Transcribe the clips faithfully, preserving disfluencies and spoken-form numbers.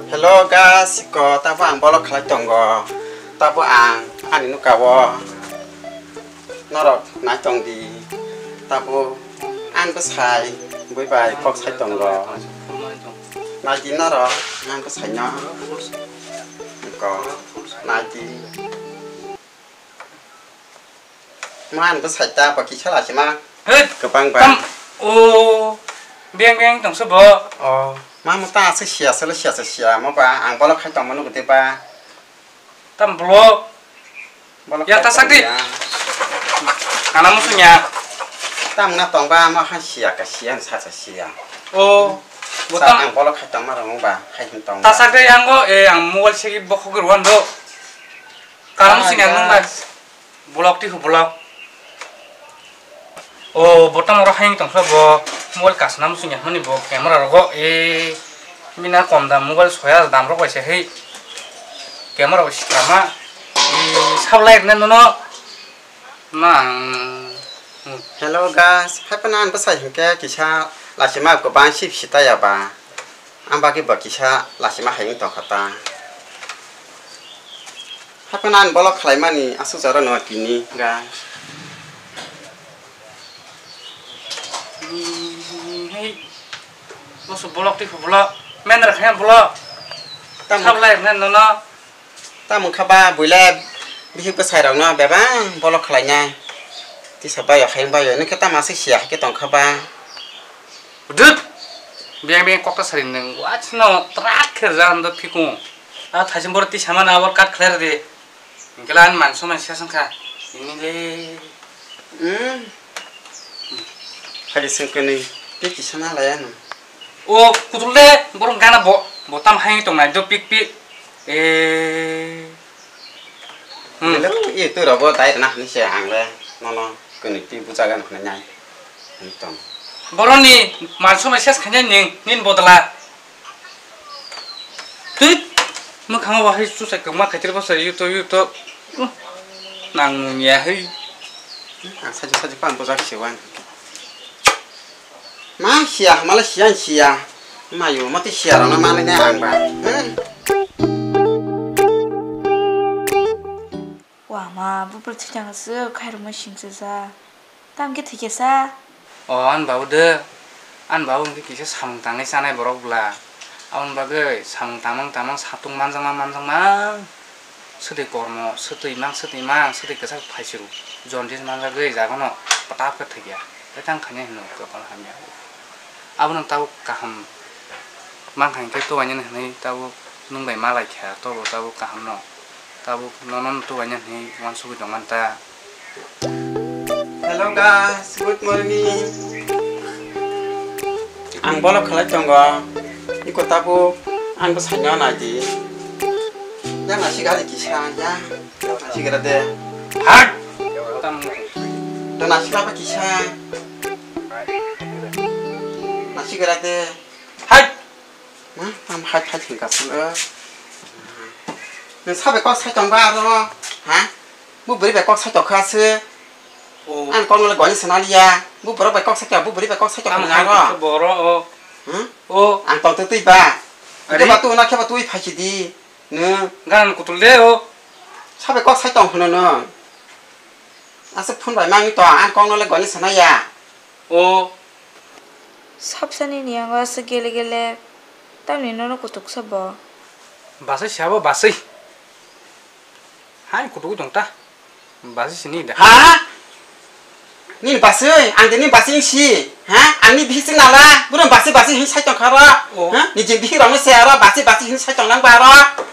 Hello guys, ko tabo ang bolok khlai tongo. Tabo ang ani nuka o norok nai tong di. Tabo ang bwsai bui bai kok sai tongo. Nai di norok ang bwsai no. Ko nai di. Man bwsai ta ba kisa lachima. Hei, kwbang ba. Tam, o, beng beng tongsa bo. O, ma mo ta aswk sia, aswk sia, aswk sia, mo ba, ang bolok khai tongma nugo de ba. Tam bolok. Bolok ya, khai ta sak di. Tongya. Kana musunya. Tam na tong ba, ma ha sia, ka sia, sa sa sia. O, sa botam. Ang bolok khai tongma rong ba, khai tong. Ta sak de, ang go, e, ang mobile segi bokhok ruan do. Kana musunya nung ba. Bolok tihu bolok. O, bo tamo oro hayung tongsa bo mobile kasna muchungya hwnwi bo camera rogo, e, bini a kom da mobile soya dam rok bai se hei camera bo sikrama, e, sab lai rwna nono. Mang. Hello guys, hai phano ang bwsai hinkhe kisa lachima kwbang sip sitaya ba. Ang bagwi bo kisa lachima hai wng tongkha ta. Haphano ani bolok khlaimani aswk jora no tini ga. Hei, boso bolok tei bolok, mendra khe bolok. Tamo kha- Sablai rwna nono. Tamo kha ba buila bihik bwsai rokno bebak bolok khlainai. Tisa bayo hayung bayo nokhe tamo aswk siya hai khe tongkha ba. Dut! Biyang biyang kokta sari nung, wachno trak khe rwjak ang do phikung. A thaising borok twi samani abo cut khlai rwdi. Hingkhe ani manso mansi aswng kha. Ini le. Hmm. Hai de sengkani, tei kisa na laya no. O kutul de, borok gana bo, bo tam hai tongnai do pik pik. E. Hmm. Hello, e twi rogo dai rwna hwnwi se ang le nono kwnwi twi bujagan hwnwi nai. Hwnwi tong. Boroni manso mai ses khainai ning, nin bodla. Twi mwkhango bahai susai kwma khaitri bwsai yuto yuto. Uh, nang nung ya hei. Ang sajo sajo pan bujak se wan. Ma siya, mala siya, siya. Mayo, mati siya rana mani ne ang ba. Hmm. Wama, bupra thwichang se khairokma singsa sa. Tam khe thwikhe sa. O, ani babu de. Ani babu hwnkhe kisa samung tangwi chanai borok bwla. Aboni bagwi samung tangmang tangmang satung manjakma manjakma. Swtwi kormo, swtwi mang, swtwi mang, swtwi kwchak phaichwrwk. Jaundice manjagwi jaga no pata khe thwikya. Tei tang khainai hino kwpal hamya. Abono tabuk kaham mankha hinkhe tubainani hinwi tabuk nwng bai malai kha, tobo tabuk kaham no. Tabuk nono tubaina hinwi uansugwi tongmani ta. Hello guys, good morning. Ang bolok khalai tongo. Iko tabuk ang bwsaino naidi. Yang nasi gali kisa ya. Nasi gira de. Hak. Tam. Do nasi laba kisa. Nasi gira de. Hai! Ma, tam hai hai thwngkha chwng, o. Nwng sa bai kok sai tong ba aro, ha? Bu bwrwi bai kok sai tong kha se. O. Ang kok nole goni sana liya. Bu borok bai kok sai tong, bu bwrwi bai kok sai tong kha aro. Boro, o. Hmm? O. Ang tong twi ba. Ari? Khe ba tu na khe ba twi phai si di. Nwng. Gan kutul de, o. Sa bai kok sai tong hwno no. Asa phone bai mang tong, ang kok nole goni sana ya. O. Sabsani ni yango aswk gele gele, tamni nono kutuksa bo. Basai sabo basai. Hai kutuk tong ta. Basai sini da. Ha? Nini basai, ang de nini basai si. Ha? Ang ni bihik sing nala, buno basai basai hin sai tong kha ro. O. Ha? Ni je bihik rong se aro basai basai hin sai tong nang ba ro.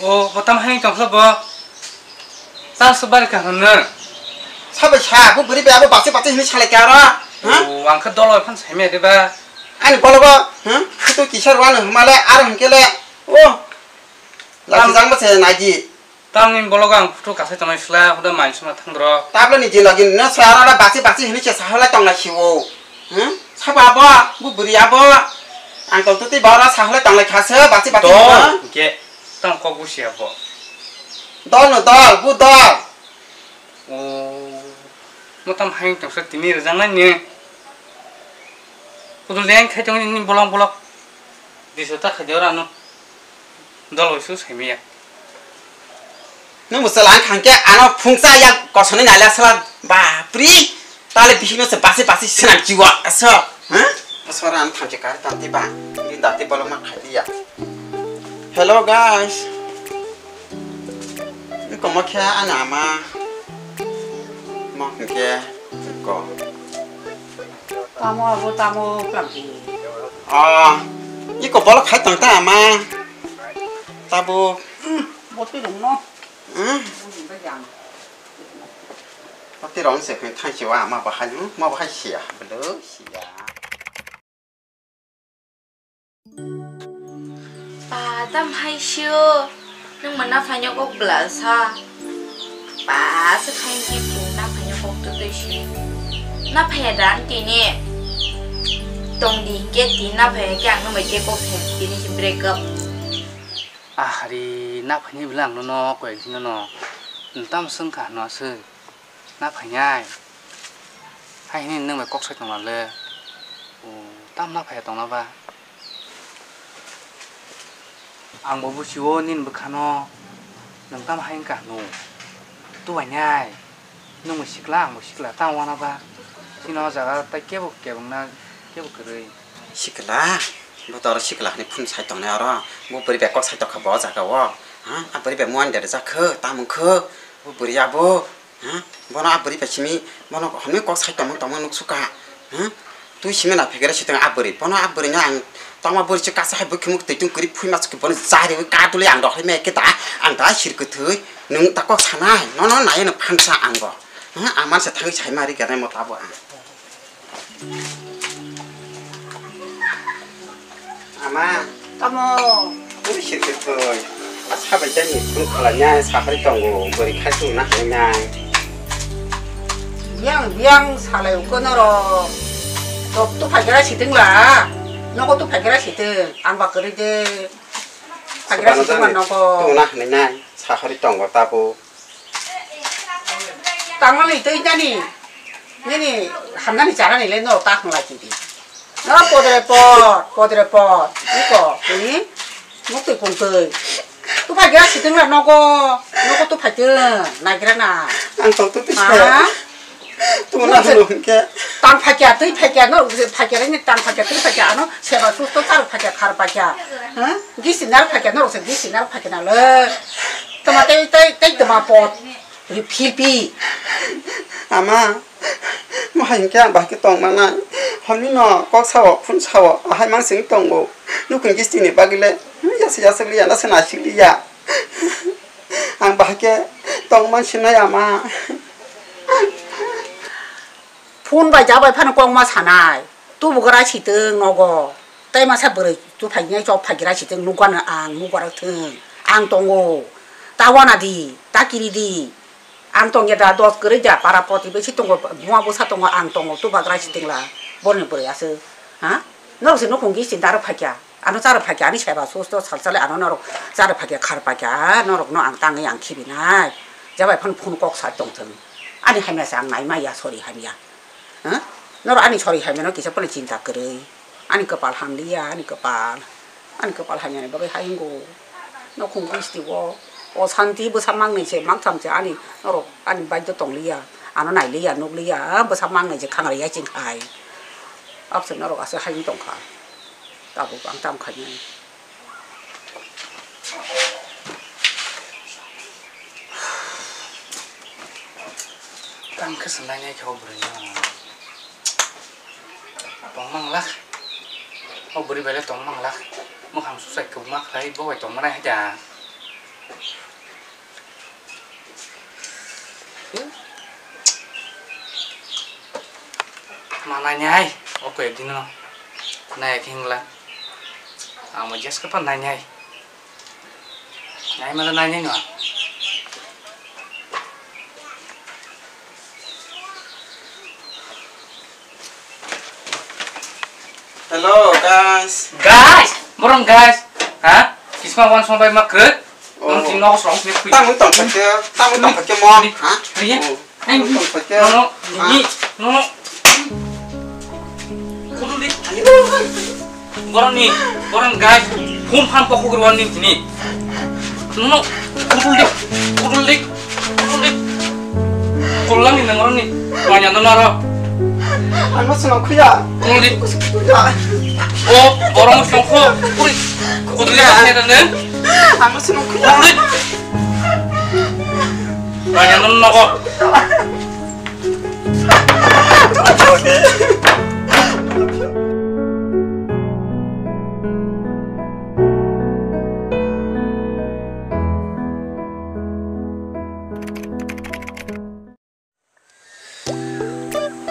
O, bo tam hai tong kha bo. Ta se bari ka hwnna. Sabai sa, bo bwrwi bai abo bachi bachi hinwi salai ka aro. Ha? O, ang khe dolo phan saimaya de ba. Ani bologo, ha? Khutu kisa rwano hwnmale aro hinkhe le. O. Lachi jang ba se naidi. Tamni bologo ang photo kasai tongnai sla, hoda mai suma thangdro. Tablo ni jin logi no sa aro bachi bachi hinwi se sahalai tongnai si o. Ha? Sabo abo, bo bwrwi abo. Ang tong tuti boro sahalai tongnai kha se bachi bachi. Dol, hinwi. Hwnkhe. Tang kok busi abo. Dol no dol, bu dol. O, mo tam hai tong sa tini rwjak nai ni. Kudul deng khai tong ni bolong bolok. Diso ta khai de ora no. Dol bai su saimaya. Nung bo chwla wng kha hwnkhe ano phungsa yak kosonwi naila sala bapri. Tale bihikno se basi basi swnam kiwa aso. Ha? Asora ang thamchi kar tanti ba. Ni dati bolong ma khai dia. Hello guys. Ni komo khe ana ama. Mo hwnkhe ko. Tamo abo tamo plamti. Ah, iko bolok khai tong ta ama. Tabuk. Hmm, boti rong no. Hmm? Boti rong se khai thang siwa ama bahai, hmm, ma bahai siya. Belo siya. Pa, tam hai sio. Nung mana phainyo kok bla sa. Pa, se khai ki tu na phainyo kok tu tu si. Na phaya dan tini. Tong di ke ti na phaya ke ang nung ke kok the tini si break up. Ah, hari na phainyo bilang no no koi no no. Tam sung kha no se. Na phainai. Hai hini nwng bai kok sai tongla le. O, tam na phai tongla ba. Ang bo busiwo nini bwkhano nwng tam hai wngkha hwnwi. Tu phainai. Nwng bo sikla, ang bo sikla, tam wana ba. Chini o jaga tai kebo kebengna, kebo kwrwi. Sikla? Bo to oro sikla hwnwi phun sai tongnai oro. Bo bwrwi bai kok sai tongkha bo o jaga o. Ha? A bwrwi bai muiani dede jak kho, tam wng kho. Bo bwrwi abo. Ha? Bono a bwrwi bai simi, bono hwnwi kok sai tongmung tongmung nuk sukha. Ha? Twi simi na phegera sitong a bwrwi. Bono a bwrwino ang tongma bwrwi se kasa hai bwkhimuk twi tung kwrwi phui ma sukhe bono jari wi kadulwi ang rok hai me khe da. Ang da sir kwthwi. Nwng ta kok sanai. Nono nai no phansa ang bo. Ha? Ang mansa thangwi sai ma ri gana mo tabo ang. Ama. Tamo. Ui, sirkirkoi. Asa bai jani phun khalanya sahari tongo, bori khai tu na hai nai. Biang, biang salai uko noro. Tok tu phagera siting la. Noko tu phagera siting. Ang ba kari de. Phagera siting ma noko. Tu na hai nai. Sahari tongo tabu. Tangmani tei nani, nini hamnani chanani le norok ta hwnglai tidi. Norok podre pod, podre pod, iko, tini, muktwi kungtwi. Tuphai gira siting la nogo, nogo tuphai tong, naigra na. Ang tong tu tisa. Ha? Tuna Norok se hwnung khe. Tang phakya, twi phakya, norok se phakya, nini tang phakya, twi phakya, ano seba susto char phakya, khar phakya. Ha? Gisi nar phakya, norok se gisi nar phakya na le. Toma tei, tei, tei toma pod. Ri phi phi. Ama, mo hai hwnkhe ang bahai khe tong manai. Horni no kok sao, phun sao, ahai mang sing tongo. Nukung gistini bagwi le, hmm, yasuk yasuk liya, nasa nasik liya. Ang bahai khe tong man sinai ama. Phone bai ja bai phano kok ma sanai. Tubugra sitwng nogo. Tei masa bwrwi tuphai nai chok phaigra sitwng nukgwano ang nukgwrwk thwng. Ang tongo. Ta wana di, ta kiri di. Ang tongya da dos kwrwi da para poti bai si tongo. Buma bwsa tongo ang tongo tubagra sitwng la. Boni bwrwi aswk. Ha? Norok se nukhung gi sinda rw phaikya. Ano chara phaikya ani seba susto salsale ano norok chara phaikya khar phaikya norokno ang tangwi ang khibinai. Jabai phano phone kok sa tongthwng. Ani hamya se ang naima ya sori hamya. Ha? Norok ani sori hamya no kisa phano chinta kwrwi. Ani kwpal hamliya, ani kwpal. Ani kwpal hamyani bagwi haingo. Nokhung bisti o. O santi bwsa mangnwi se mangtham se ani norok ani baidyo tongliya. Ano nailiya, nukliya, bwsa mangnwi se khangraiya chingkhai. Abswk norok aswk haino tongkha. Tabuk ang tamo khainai. Tamo khe se nainai khe o bwrwino. Tong manglak. O bwrwi bai le tong manglak. Mwkhang suchai kwbangma khlai bo bai tong manai hai da. Ma nainai, o koi dino. Nai khe hingla. Amo jas ka pa nainai. Nai ma nainai no. Hello, guys. Guys, borong guys. Ha? Kisma wan song bai ma krut. Oh. Nong tin nogo song sini kui. Tamo tong pakhe, tamo tong pakhe mo. Ni, ha? Ni, ya? Oh. Tamo tong pakhe. No, no, ni, no, no. Kudu di. Borong ni, borong guys. Phone phan pokok rwani tini. Nono kudul dik, kudul dik, kudul dik. Kollang ni nangro ni. Manya no naro. Ang no swnam khuya. Kudul dik. Khuya. O, borong songkho. Uri. Kudul dik. Ang no swnam khuya. Kudul dik. Manya no nogo.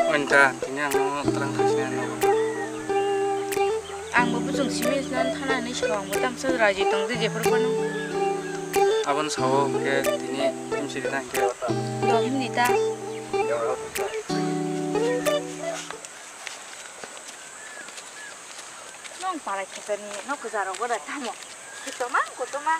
Anta, tini ang no twlang khaisina no. Ang bo bujung simi sina thana ni song bo tamsa raji tong de jephru phano. Abon sao ke tini tim siri tang ke. Do him ni ta. Nong parai khasani no kuzaro bo da tamo. Kutoma, kutoma.